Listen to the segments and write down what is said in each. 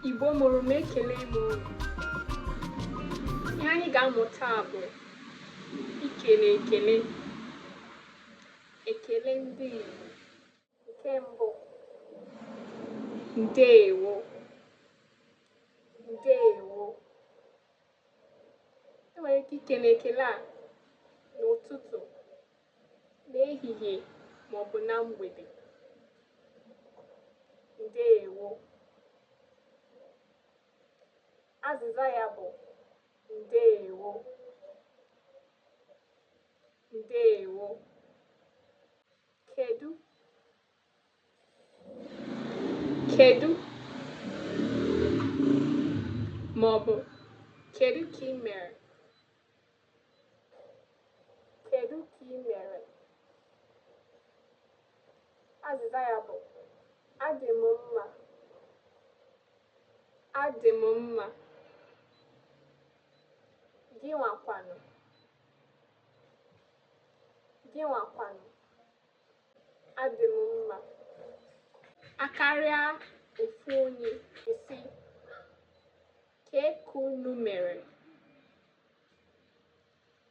Igbo mụrụ m, ekele m unu. Ihe anyị ga-amụ taa bụ ikele ekele, ekele ndị Igbo. Nke mbụ, ndeewo, ndeewo. E nwere ike ikele ekele a n'ụtụtụ, n'ehihie maọbụ na mgbede. Ndeewo. Azịza ya bụ ndeewo, ndeewo. Kedu, kedu maọbụ kedu ka ị mere? Kedu ka ị mere? Azịza ya bụ adị m mma, adị m mma. Gịnwa kwanụ? Gịnwa kwanụ? Adị m mma. A karịa ofu onye, ị sị kee ka unu mere?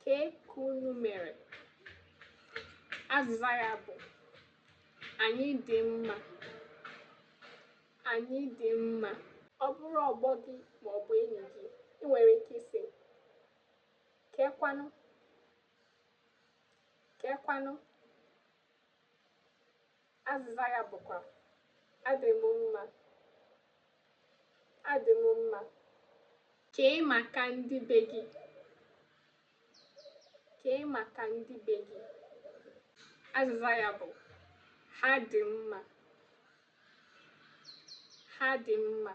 Kee ka unu mere? Azịza ya bụ anyị dị mma, anyị dị mma. Ọ bụrụ ọgbọ gị maọbụ enyi gị, ị nwere ike ịsị keekwanụ, keekwanụ. Azịza ya bụkwa adị m mma, adị m mma. Kee maka ndị be gị? Kee maka ndị be gị? Azịza ya bụ ha dị mma, ha dị mma.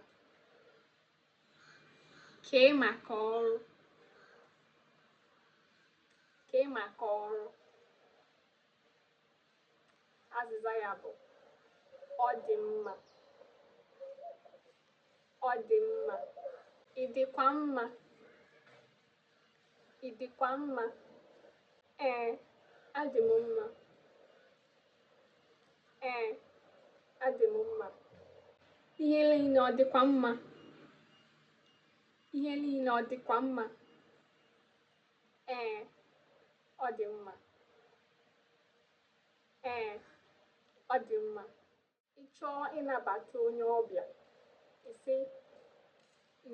Kee maka ọrụ? Kee maka ọrụ? Azịza ya bụ ọ dị mma, ọ dị mma. Ị dịkwa mma? Ị dịkwa mma? Ee, adị m mma. Ee, adị m mma. Ihe niile ọ dịkwa mma? Ihe niile ọ dịkwa mma? Ee, ọ dị mma. Ee, ọ dị mma. Ị chọọ ịnabata onye ọbịa, ị sị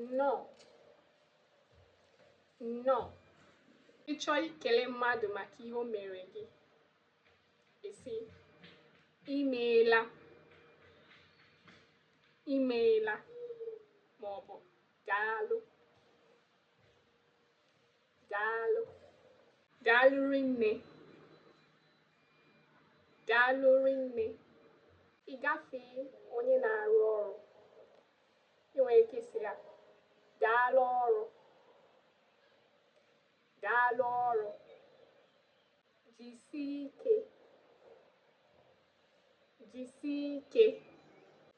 nnọọ, nnọọ. Ị chọọ ikele mmadụ maka ihe o mere gị, ị sị imeela, imeela maọbụ daalụ, daalụ. Daalụ rinne, daalụ rinne. Ị gafee onye na-arụ ọrụ, ị nwere ike ịsị ya daalụ ọrụ, daalụ ọrụ. Jisie ike, jisie ike.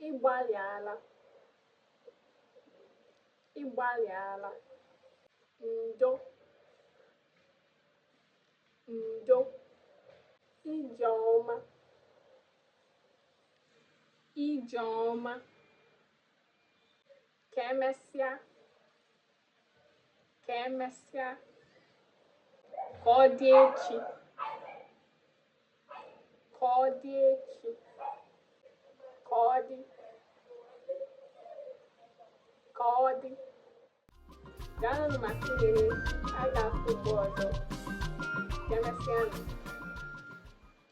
Ị gbalịala, ị gbalịala. Ndo, ndo. Ije ọma, ije ọma. Ka emesịa, ka emesịa. Ka ọ dị echi, ka ọ dị echi. Ka ọ dị, ka ọ dị. Daalụnụ maka ilele. Anyị ga-afụ mgbe ọzọ. Ka emesịanụ.